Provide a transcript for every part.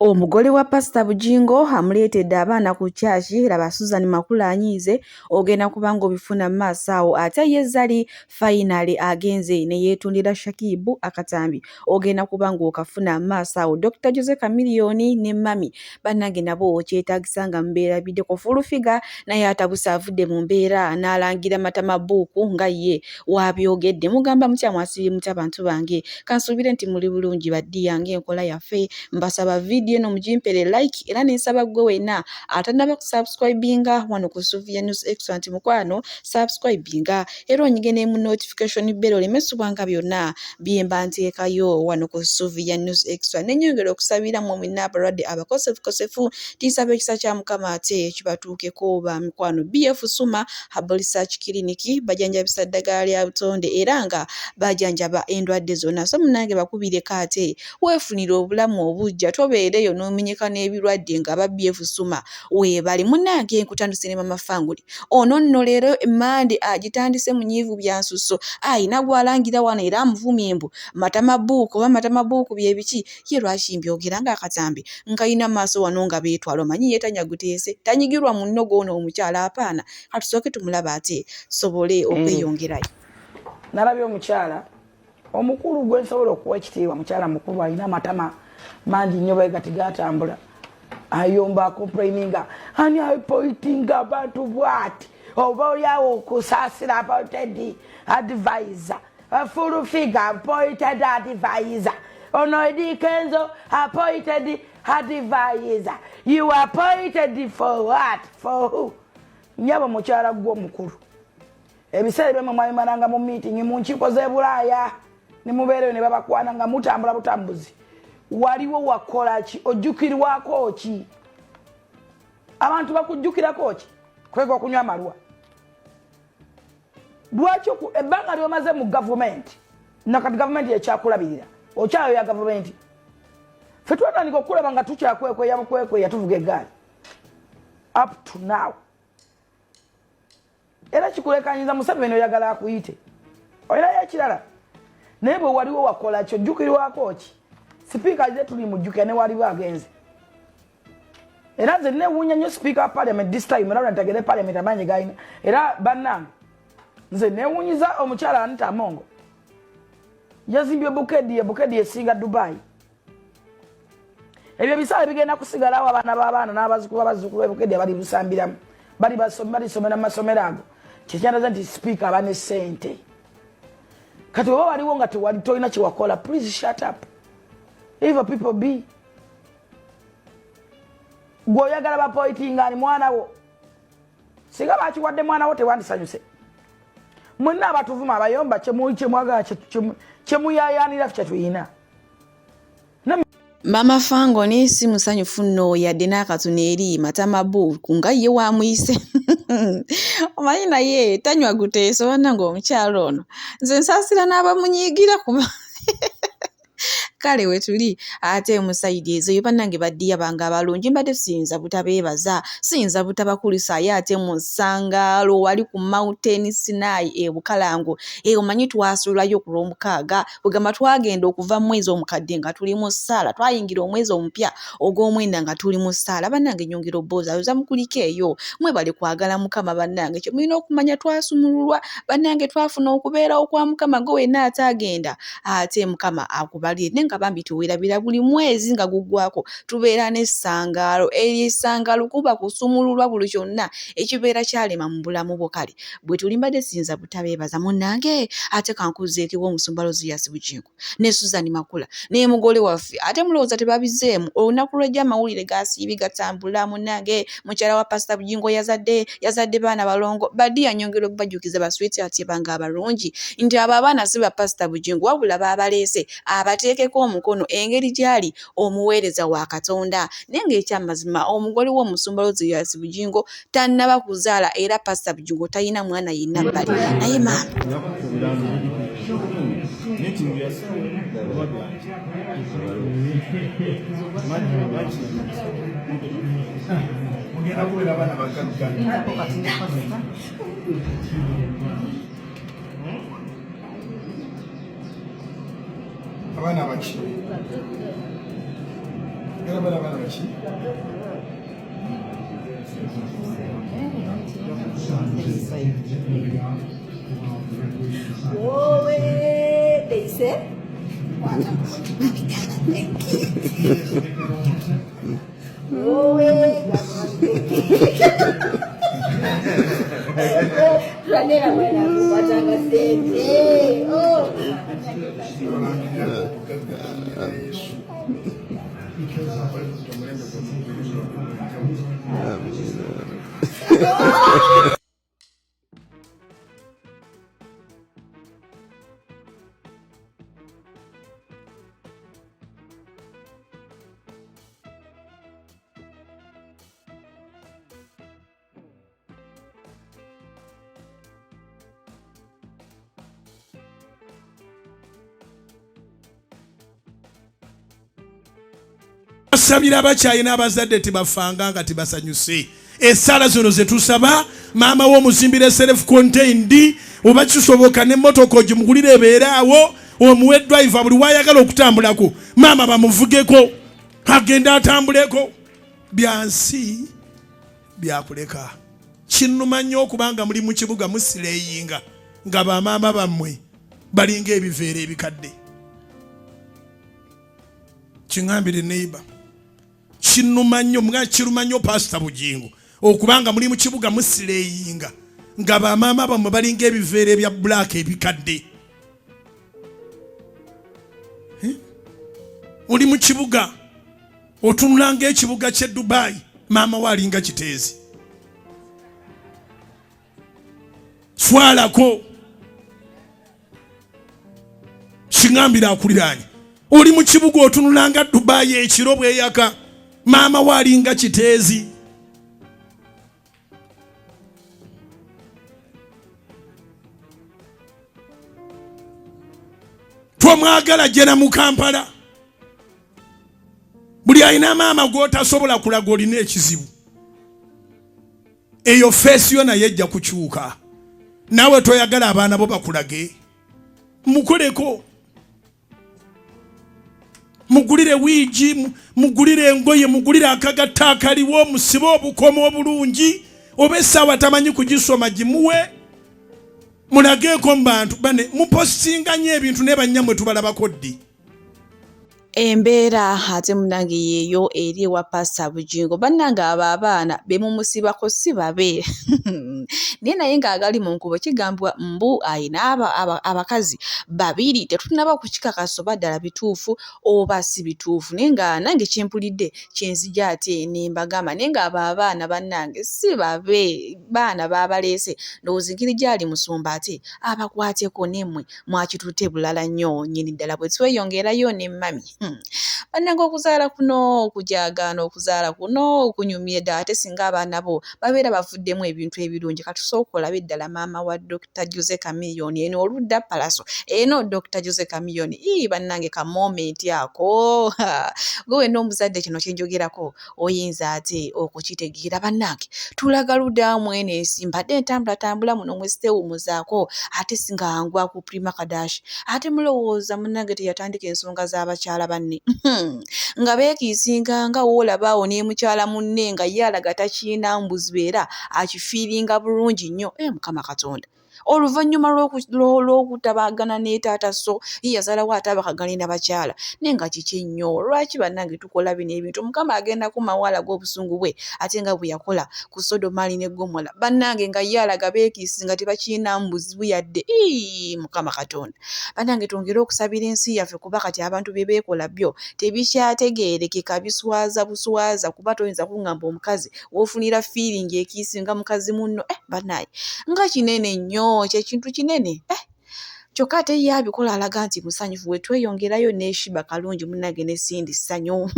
Omugole wa Pasita Bugingo amuleetedde abaana ku kyaki, laba Susan Makula anyiize, ogenda kuba ng'obifuna mu maaso awo. Ate ye Zari fayinale agenze ne yeetondera Shakib akatambi, ogenda kuba ng'okafuna mu maaso awo. Dokita Jose Chameleone ne Mummy bannange nabo kyetaagisa nga mubeerabiddeko. Full Figure naye atabuse avudde mu mbeera n'alangira Matama Bbuuku nga ye wabyogedde. Mugamba mutya mwasiibye mutya bantu bange? Kansuubire nti muli bulungi baddiya ng'enkola yaffe. Mbasaba vidiyo eno mugimpere like era nensaba ggwe wenna atannaba kusubscribinga wano ku Suvia News Extra nti mukwano subscribinga era onyige ne mu notification bell oleme subwanga byonna byemba nteekayo wano ku Suvia News Extra. Nenyongera okusabira mmwe mwenna abalwadde abakosefukosefu tinsaba ekisa kya Mukama ate kibatuukeko ba mikwano. BF Suma Herbal Research Clinic bajanjabisa ddagala lya butonde era nga bajanjaba endwadde zonna so munange bakubireko ate weefunire obulamu obuggya tobeera eyo n'omenyeka n'ebirwadde nga aba BF Suma weebali. Munnange nkutandise ne Mama Fanguli ono nno leero Mmande agitandise munyiivu bya nsusso ayina gw'alangira wano era amuvumye mbu matama buuku oba matama buuku bye biki ye lwaki mbyogera ng'akatambi nkayina maaso wano nga beetwala omanyi ye tanya guteese tanyigirwa munno gw'ono omukyala apaana katusooke tumulabe ate tusobole okweyongerayo. Nalabye omukyala omukulu gwe nsobola okuwa ekitiibwa, mukyala mukulu alina amatama mangi nnyo bwe gati gatambula ayomba acomplaininga ani appointinga abantu bwati oba oliawo okusaasira appointed advisor full figure appointed advisor ono Eddy Kenzo appointed advisor you appointed for what for who nyabo mukyala gwe omukulu ebiseera ebyamwe mwabimalanga mu meeting mu nkiiko z'e Bulaaya ne mubeereyo ne babakwana nga mutambula butambuzi waliwo wakola ki ojjukirwako ki abantu bakujjukirako ki kwega okunywa amalwa lwaki ebbanga lyomaze mu gavumenti nakati gavumenti ekyakulabirira okyayo ya gavumenti fe twatandika okulaba nga tukyakwekweya bukwekweya tuvuga eggaali up to now era kikulekanyiza Museveni oyagala akuyite olinayo ekirala naye bwe waliwo wakola ki ojjukirwako ki sipiika ze tuli mujjukira ne waliwo agenze era nze newuunya nnyo sipiika wa parliament this time era ntegere parliament amaanyi galina era bannange nze newuunyiza omukyala Anita Amongo yazimbye Bukedi Bukedi esinga Dubai ebyo ebisaala bigenda kusigalawo abaana b'abaana n'abazzukulu babazzukulu b'Ebukedi abali busambiramu balisomera mu masomero ago kyekyandooza nti sipiika aba ne ssente kati oba waliwo nga tewali tolina kyewakola please shut up leave people be gwe oyagala baappointinga ani mwana wo singa bakiwadde mwana wo tewandisanyuse mwenna abatuvuma abayomba kyemwagala kyemuyayanira kyetuyina. Mama Fangoni si musanyufu nno yadde n'akatono eri Matama Buuku nga ye wamuyise omanyi naye tanywa guteeso bannange omukyala ono nze nsaasira n'abamunyiigira kuba kale wetuli ate mu sayidi ezo yo bannange baddiya bange abalungi mbadde siyinza butabeebaza siyinza butabakulisaayo ate mu nsangaalo wali ku Mountain Sinai e Bukalango e omanyi twasulayo ku lwomukaaga kwegamba twagenda okuva mu mwezi omukadde nga tuli mu ssaala twayingira omwezi omupya ogw'omwenda nga tuli mu ssaala bannange nyongera obboozayoza mukuliko eyo mwebale kwagala Mukama bannange kye mulina okumanya twasumululwa bannange twafuna okubeerawo kwa Mukama gwe wenna ataagenda ate Mukama akubalire naye nga bambi tuwerabira buli mwezi nga guggwako tubeera n'essangaalo eryo essangaalo kuba kusumululwa buli kyonna ekibeera kyalema mu bulamu bwo kale bwe tuli mbadde siyinza butabeebaza munnange ate kankuzeeko ew'omusumba Loziyasi Bugingo ne Susan Makula ne mugole waffe ate mulowooza tebabizeemu olunaku lw'ejjo amawulire gasiibi gatambula munnange mukyala wa Pasita Bugingo yazadde yazadde baana balongo badiya nyongera okubajjukiza ba sweetheart bange abalungi nti abo abaana si ba Pasita Bugingo wabula baabaleese abateekeko omukono engeri gy'ali omuweereza wa Katonda naye ng'ekyamazima omugole w'omusumba Loziyasi Bugingo tannaba kuzaala era Pasita Bugingo talina mwana yenna bbali naye maama Mugenda kubeera abaana bagagga. Abaana baki? Wowe, they say. Wowe, Ranera mwana kubatanga sente. Oh. Basabira abakyalina abazadde tebafanga nga tebasanyuse. Essaala zino zetusaba maama wo omuzimbire self contained, oba kisoboka n'emmotoka ogimugulire ebeere awo, omuwe driver buli wayagala okutambulako, maama bamuvugeko agenda atambuleko. Byansi byakuleka. Kinnuma nnyo okubanga muli mu kibuga musireyinga nga bamaama bammwe balinga ebiveera ebikadde. Kiŋambire neighbor, kinnuma nnyo, mga kiruma nnyo Pastor Bugingo okubanga muli mu kibuga musireyinga nga bamaama bammwe balinga ebiveera ebya black ebikadde. Oli mu kibuga otunula ng'ekibuga ky'e Dubai, maama we alinga kiteezi. Swalako kiŋambira akuliraanye. Oli mu kibuga otunula nga Dubai ekiro bweyaka, maama we alinga kiteezi. Twamwagala jena mu Kampala. Buli alina maama gw'otasobola kulaga olina ekizibu, eyo feesi yo naye ejja kukyuka. Naawe toyagala abaana bo bakulage, mukoleko, mugulire wiigi, mugulire engoye, mugulire akagatta akaliwo, musibe obukomo obulungi, oba essaawa tamanyi kugisoma gimuwe, mulageeko mu bantu bane, mupositinga nnyo ebintu naye bannyamwe tubalabako ddi? Embeera ate munnange yeeyo eri ewa Pasita Bugingo. Bannange abo abaana be mumusibako si babe. Naye naye ng'agali mu nkubo kigambibwa mbu alina abakazi babiri. Tetunnaba kukikakasa oba ddala bituufu oba si bituufu. Naye nga nange kye mpulidde kye nzija ate ne mbagamba. Naye ng'abo abaana bannange si babe, baana baabaleese. Ndowooza engeri gy'ali musumba ate abakwateko nemmwe mwakitutte bulala nnyo nnyini ddala bwe tweyongerayo ne mami. Bannange okuzaala kuno okujaagaana, okuzaala kuno kunyumye ddala ate singa abaana bo babeera bavuddemu ebintu ebirungi. Katusooke olabe ddala maama wa Dokita Jose Chameleone eno oludda Palaso eno Dokita Jose Chameleone. Ii bannange ka moment ako. Gwe wenna omuzadde kino kye njogerako oyinza ate okukitegeera. Bannange tulaga ludda mu eno ensi, mbadde ntambulatambula muno mwe siteewumuzaako ate singa ngwa ku Prima Kadash. Ate mulowooza munnange teyatandika ensonga z'abakyala banne nga beekiisinga nga w'olaba awo ne mukyala munne nga ye alaga takiina mbuzibu era akifiiringa bulungi nnyo. Mukama Katonda. Oluvannyuma lw'okutabagana ne taata so ye yasalawo ate abakagane na bakyala. Naye nga kiki ennyo? Lwaki bannange tukola bino ebintu? Mukama agenda kumawo alaga obusungu bwe ate nga bwe yakola ku Sodomaali ne Ggomola. Bannange nga ye alaga beekiisi nga tebakirinaamu buzibu yadde. Ii, Mukama Katonda. Bannange twongere okusabira ensi yaffe kuba kati abantu bye beekola byo tebikyategeerekeka, biswaza buswaza kuba toyinza kungamba omukazi w'ofunira feeling ekiisinga mukazi munno. Bannaaye nga kinene nnyo, kye kintu kinene. Kyokka ate ye abikola alaga nti musanyufu. Bwe tweyongerayo ne Sheebah Kalungi munnange ne Cindy Ssanyu.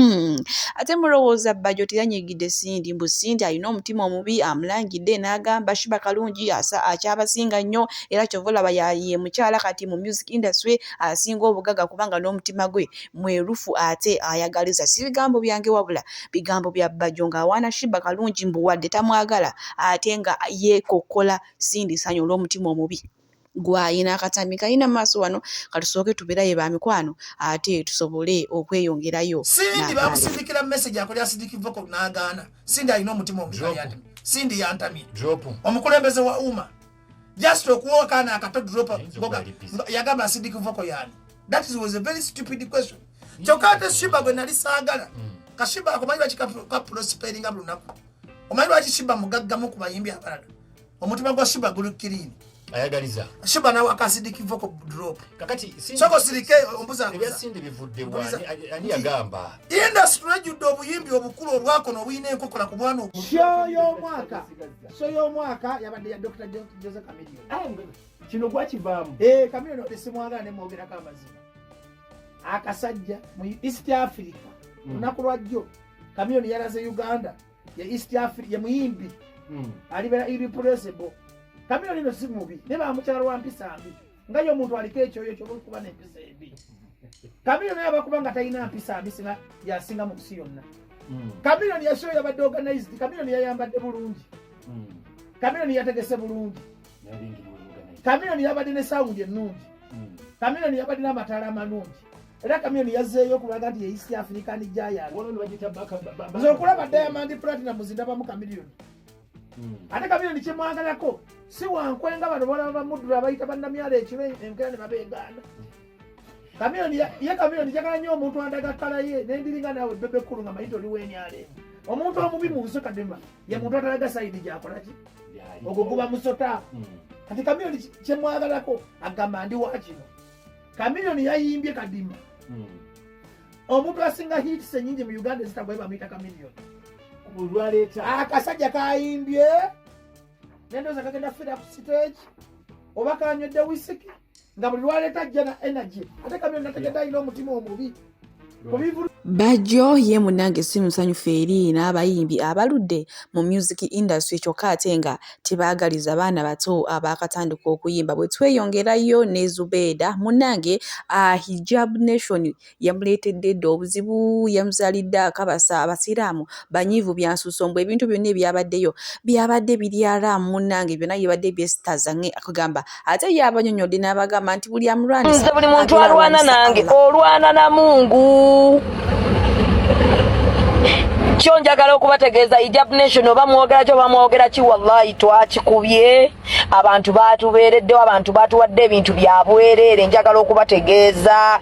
Ate mulowooza Bajjo teyanyiigidde Cindy, mbu Cindy alina omutima omubi amulangidde n'agamba Sheebah Kalungi akyabasinga nnyo era ky'ova olaba ye mukyala kati mu music industry asinga obugagga kubanga n'omutima gwe mwerufu ate ayagaliza. Si bigambo byange wabula bigambo bya Bajjo ng'awaana Sheebah Kalungi mbu wadde tamwagala ate nga yeekokkola Cindy Ssanyu olw'omutima omubi. Gwayina akatambi kayina maaso wano, katusooke tubeerayo ba mikwano ate tusobole okweyongerayo. Cindy bamusindikira message akolera Sidiki Vocal n'agaana. Cindy alina omutima omubi, Cindy yantamye, omukulembeze wa UMA, just okuwa akaana akato drop. Yagamba Sidiki Vocal yani? That was a very stupid question. Kyokka ate Sheebah gwe nali saagala, ka Sheebah akomanyi lwaki ka prosperinga buli lunaku? Omanyi lwaki Sheebah mugaggamu ku bayimbi abalala? Omutima gwa Sheebah guli clean. Ayagaliza. Sheebah nawe aka Sidiki Vocal drop. Kakati soko sirike ombuza. Ebya Cindy bivudde wani? Ani yagamba? Industry ejjudde obuyimbi obukulu obwakono obulina enkokola ku bwana. Show y'omwaka, show y'omwaka yabadde ya Dr Jose Chameleone. Kino gwakivaamu. Eh, Chameleone ode simwagala ne mwogerako amazima. Akasajja mu East Africa, olunaku lwajjo Chameleone yalaze Uganda ye East Africa ye muyimbi alibeera irreplaceable. Chameleone no si mubi, naye bamukyalo wa mpisa mbi, nga ye omuntu aliko ekyoyo kyokuba n'empisa embi. Chameleone abakuba nga talina mpisa mbi, singa yasinga mu nsi yonna. Chameleone ya show yabadde organized. Chameleone yayambadde bulungi. Chameleone yategese bulungi. Chameleone yabadde ne sound ennungi. Chameleone yabadde n'amataala amalungi. Era Chameleone yazzeeyo okulaga nti ye East African giant. Nze okulaba Diamond Platnumz, ndabamu Chameleone. Ate Chameleone kyemwagalako si wankwenga bano balaba bamuddula abayita bannamyalo ekiro enkeera ne babeegaana. Chameleone ye Chameleone njagala nnyo omuntu andaga kkala ye nendiringa naawe bebe kkulu nga manyi toliwenyalemu. Omuntu omubi mu nsi kadima ye muntu atalaga side gyakolaki, ogwo guba musota. Kati Chameleone kyemwagalako agamba ndi wakino. Chameleone yayimbye kadima. Omuntu asinga hits enyingi mu Uganda ezitagwayo bamuyita Chameleone. Olwaleeta. Akasajja kayimbye nendowooza kagenda fiira ku stage oba kanywedde wisiki, nga buli lwaleeta ajja na energy. Ate Chameleone nategedde alina omutima omubi kubivulu. Bajjo ye munnange si musanyufu eri n'abayimbi abaludde mu music industry, kyokka ate nga tebaagaliza baana bato abaakatandika okuyimba. Bwe tweyongerayo ne Zubeeda munnange, Hijab Nation yamuleetedde dda obuzibu, yamuzaalidde akabasa. Abasiraamu banyiivu byansuuso mbu ebintu byonna ebyabaddeyo byabadde biri araamu. Munnange, byonna byabadde byesitaza akugamba, ate ye abanyonyodde n'abagamba nti buli amulwanisa Nze buli muntu abeera alwana alwanisa nange Allah. Olwana na Mungu. Kyo njagala okubategeeza, Hijab Nation, oba mwogera ki oba mwogera ki, wallahi twakikubye. Abantu batubeereddewo, abantu batuwadde ebintu bya bwereere. Njagala okubategeeza,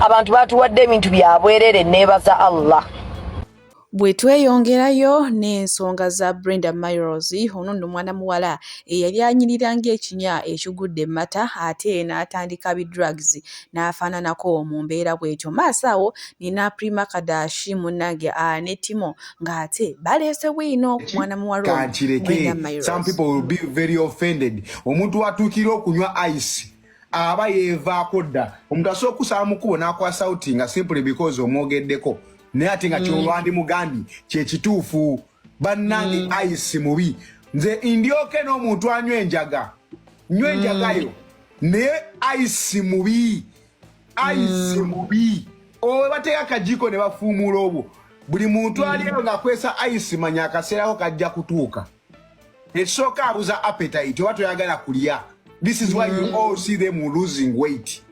abantu batuwadde ebintu bya bwereere. Neebaza Allah. Bwe tweyongerayo n'ensonga za Brenda Miles, ono nno mwana muwala eyali anyirira ng'ekinya ekigudde emmata, ate n'atandika bi drugs n'afaananako mu mbeera bw'etyo. Maaso awo nina Prima Kadashi munnange ne Timo ng'ate baleese bwino ku mwana muwala ono Kankireke. Brenda Miles. Some people will be very offended. Omuntu watuukira okunywa ice aba yeevaako dda. Omuntu asobola okusaba mu kkubo n'akwasa out nga simply because omwogeddeko, naye ate nga kyolwandimugambye kyekituufu. Bannange, ice mubi. Nze ndyoke n'omuntu anywa enjaga, nywa enjagayo, naye ice mubi, ice mubi. Owe bateeka akajiiko ne bafuumuula obwo. Buli muntu ali eyo ng'akwesa ice, manya akaseerako kajja kutuuka. Ekisooka abuza appetite, oba toyagala kulya. This is why you all see them losing weight.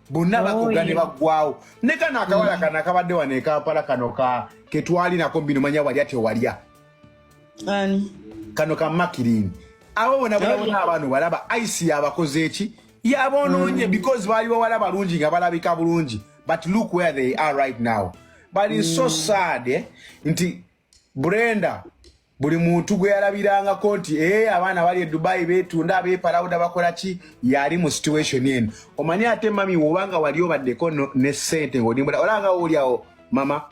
Bonna bakoga ne baggwawo. Ne kano akawala kano akabadde wano e Kampala, kano ka ketwali nako mbino, manya walya tewalya. Ani? Kano ka Makirini. Abo bona bona bona abantu balaba ice yabakoze eki, yabonoonye, because baali bawala balungi nga balabika bulungi, but look where they are right now. But it's so sad, eh, nti Brenda buli muntu gwe yalabirangako nti ee abaana bali e Dubai beetunda, abeepalawuda, bakola ki, yali mu situation eno. Omanyi ate mami, wobanga wali obaddeko ne ssente ng'olimbula, olanga wooli awo mama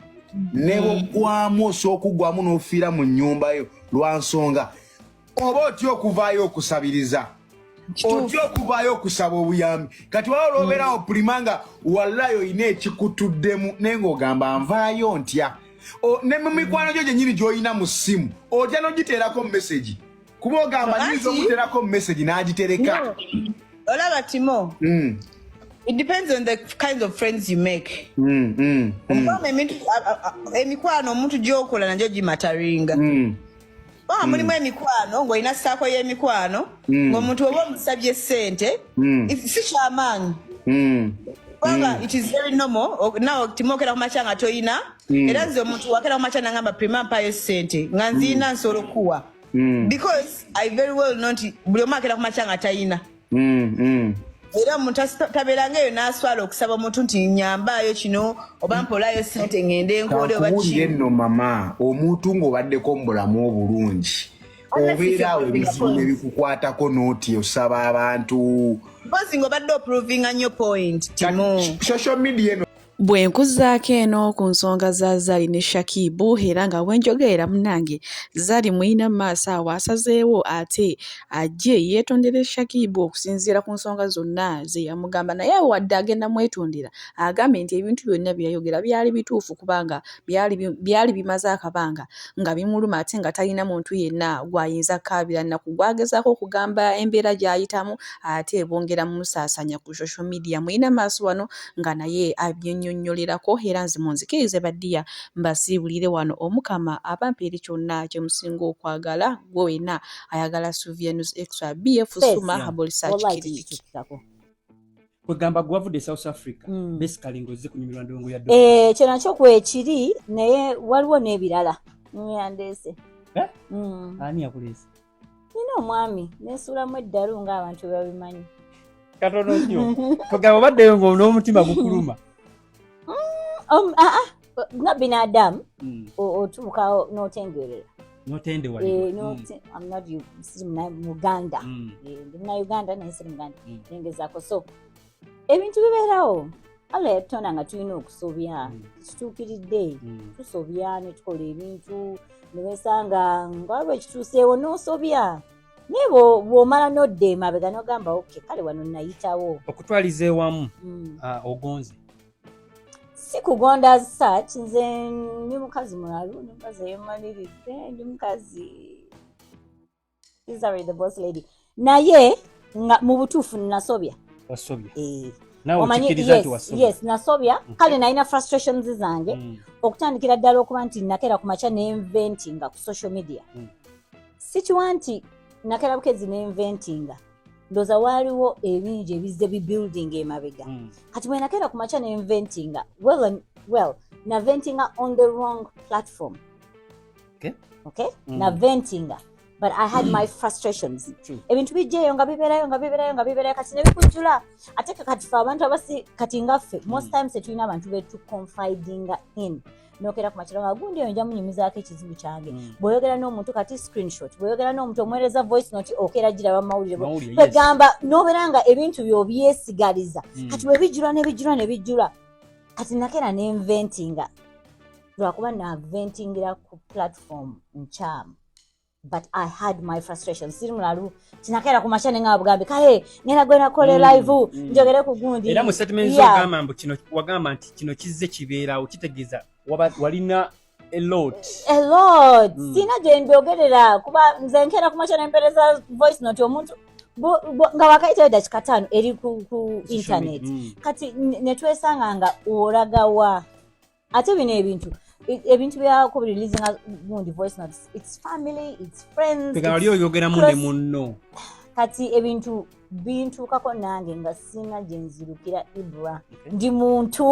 ne bwoggwamu, osobola okuggwamu n'ofiira mu nnyumba yo lwa nsonga oba otya okuvaayo okusabiriza, otya okuvaayo okusaba obuyambi. Kati waba olwobeerawo pulima nga wallayi olina ekikutuddemu, naye ng'ogamba nvaayo ntya? Ne mu mikwano gyo gyennyini gy'olina mu ssimu otya n'ogiteerako message, kuba ogamba nyinza okuteerako message n'agitereka. Olaba Timo, it depends on the kind of friends you make. Omukwano, emikwano omuntu gyokola nagyo gimataringa. Kubanga mulimu emikwano, ng'olina saako y'emikwano, ng'omuntu oba omusabye ssente, si kyamaanyi, kubanga it is very normal. Nawe timwokera ku makya nga toyina. Era nze omuntu wakera ku makya nangamba, "Prima, mpayo ssente," nga nziyina, nsobola okukuwa, because I very well know nti buli omu akera ku makya nga tayina. Era omuntu tabeeranga eyo n'aswala okusaba omuntu nti, "Nyambaayo kino," oba, "Mpolayo ssente ngende nkole," oba Kankubuulire ki. Nno mama, omuntu ng'obaddeko mu bulamu obulungi, obeera awo ebizibu ne bikukwatako n'oti osaba abantu. Mpozi ng'obadde oprovinga nnyo point, Timo. Social media eno. Bwe nkuzzaako eno ku nsonga za Zari ne Shakibu, era nga bwe njogerera munnange, Zari muyina mu maaso awo asazeewo ate ajje yeetondere Shakibu okusinziira ku nsonga zonna ze yamugamba. Naye wadde agenda mwetondera, agambye nti ebintu byonna bye yayogera byali bituufu, kubanga byali bimaze akabanga nga bimuluma, ate nga talina muntu yenna gw'ayinza kukaabira nnaku, gw'agezaako okugamba embeera gy'ayitamu, ate bongera mumusaasaanya ku social media. Muyina maaso wano nga naye abyennyonnyolerako. Era nze munzikirize baddiya mbasiibulire wano. Omukama abampeere kyonna kye musinga okwagala. Gwe wenna ayagala Sylvia News Extra, BF Suma Herbal Research Clinic. Kwegamba gwe wavudde e South Africa, basically ng'ozze kunyumirwa ndongo ya Ekyo nakyo kwekiri, naye waliwo n'ebirala yandeese. Eh? Mm. Ani yakuleese? Nina omwami, nesuulamu eddalu ng'abantu bwe babimanyi. Katono nnyo. Kwegamba obaddeyo ng'omutima gukuluma? Ah, ah, nga binadamu, otuuka n'otengerera. Notendewalirwa. Eh, I'm not you, siri Muganda. Eh, ndi Munnayuganda naye siri Muganda. Nengezaako, so ebintu bibeerawo. Allah yatutonda nga tulina okusobya, kituukiridde. Tusobya ne tukola ebintu ne wesanga nga waliwo ekituuseewo n'osobya, naye bw'omala n'odda emabega n'ogamba, "Ok, kale wano nayitawo." Okutwaliza ewamu, ah, ogonze? Si kugonda as such. Nze ndi mukazi mulalu, ndi mukazi eyemaliridde, ndi mukazi sorry, the boss lady, naye nga mu butuufu nasobya. Wasobya? Eh. Naawe Omanyi- okikkiriza nti yes, wasobya? Yes, nasobya. Kale nalina frustrations zange, okutandikira ddala okuba nti nakera ku makya nenventinga ku social media. Sikiwa nti nakera bukezi nenventinga, ndooza waaliwo ebingi ebizze bibuilding emabega. Kati bwe nakera ku makya nenventinga, well, well, naventinga on the wrong platform. Okay. Naventinga, but I had my frustrations. Ebintu bijjaeyo nga bibeerayo, nga bibeerayo, nga bibeerayo, kati ne bikujjula. Ate kati fe abantu abasi kati nga ffe, most times tetulina abantu betuconfidinga in. Nokera ku makya nga gundi eyo nja munyumizaako ekizibu kyange. Bw'oyogera n'omuntu kati screenshot, bw'oyogera n'omuntu omuweereza voice note, okeera giraba mawulire. Mawulire, yes. Kwegamba n'obeera nga ebintu by'obyesigaliza. Kati bwe bijjula ne bijjula ne bijjula, kati nakera nenventinga, lwakuba naventingira ku platform nkyamu, but I had my frustration. Siri mulalu, tinakera ku makya nenga bugambi, kale ngenda gwe nakole live, njogere ku gundi. Era mu statement ogamba mbu kino, wagamba nti kino kizze kibeerawo, kitegeeza walina a lot. A lot. Sina gye mbyogerera, kuba nze nkera ku makya nempereza voice note omuntu nga wakayitayo dakika 5 eri ku Social internet. media. Kati netwesanga nga olagawa ate bino ebintu, ebintu byakubireleasinga gundi voice notes, it's family, it's friends, Kwegamba it's wali oyogeramu ne munno. Kati ebintu bintuukako nange nga sina gye nzirukira. Ibra, ndi muntu.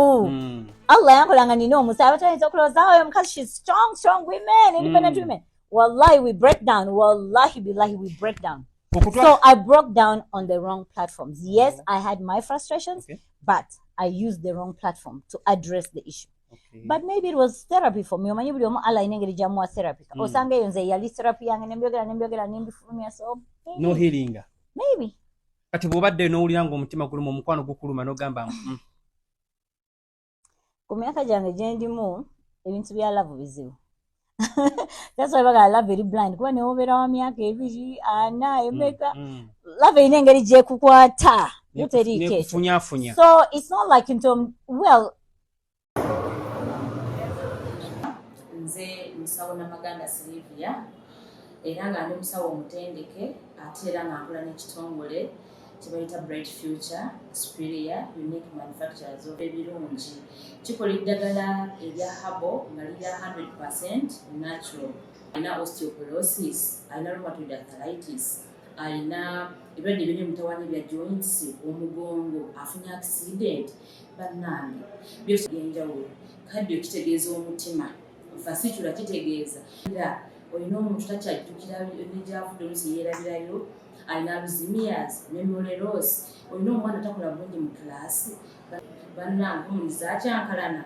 Allah yankola nga nina omusa. Abatayinza okulowooza, "Oh, omukazi, she's strong, strong women, independent women." Wallahi, we break down. Wallahi billahi, we break down. So I broke down on the wrong platforms. Yes, I had my frustrations, but I used the wrong platform to address the issue. But maybe it was therapy for me. Omanyi buli omu Allah alina engeri gy'amuwa therapy. Osanga eyo nze yali therapy yange, nembyogera, nembyogera, nembifulumya, so maybe. No healinga. Maybe. Kati bw'obadde n'owulira ng'omutima guluma, omukwano gukuluma, n'ogamba, Ku myaka gyange gye ndimu, ebintu bya love bizibu. That's why bagala love eri blind, kuba newobeera wa myaka 20, 40, emeka, love erina engeri gyekukwata yo, teriiko ekyo. Nekufunyafunya. So it's not like nti well. Nze musawo Namaganda Silivia, era nga ndi musawo omutendeke, ate era nga nkola n'ekitongole Kyebayita Bright Future Superior Unique Manufacturers of ebirungi, kikola eddagala erya herbal nga lirya 100% natural. Alina osteoporosis, alina rheumatoid arthritis, alina ebirwadde ebiri emutawaanya bya joints, omugongo, afunye accident, bannange, byose byenjawulo. Kaddi okitegeeza omutima, vascular kitegeeza era olina omuntu takyajjukira negyavudde, oluusi yeerabirayo, alina Alzheimer's, memory loss, olina omwana takola bulungi mu kilaasi, bannange, homoni zakyankalana,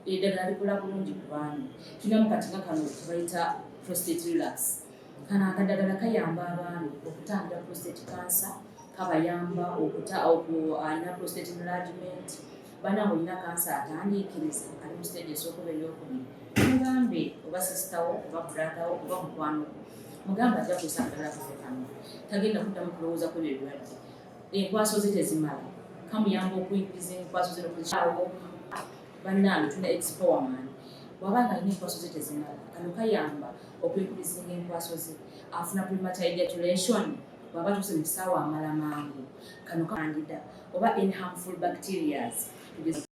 eddagala likola bulungi ku baami. Tulinamu kati nga kano kebayita prostate relax. Kano akadagala kayamba abaami okutangira prostate cancer, kabayamba okuta alina prostate enlargement. Bannange, olina kansa atandiikiriza, ali mu stage esooka oba eyokubiri, mugambe oba sister wo oba brother wo oba mukwano gwo, mugambe ajja kusa akadagala kaffe kano, tagenda kuddamu kulowooza ku ebyo ebirwadde. Enkwaso ze tezimala, kamuyamba okuyingiza enkwaso ze nokuzaawo. Bannange, tulina expowerman. Bw'aba nga alina enkwaso ze tezimala, kano kayamba okuyingizinga enkwaso ze. Afuna premature ejaculation, bw'aba tuuse mu kisaawa amala mangu, kano candida oba any harmful bacterias.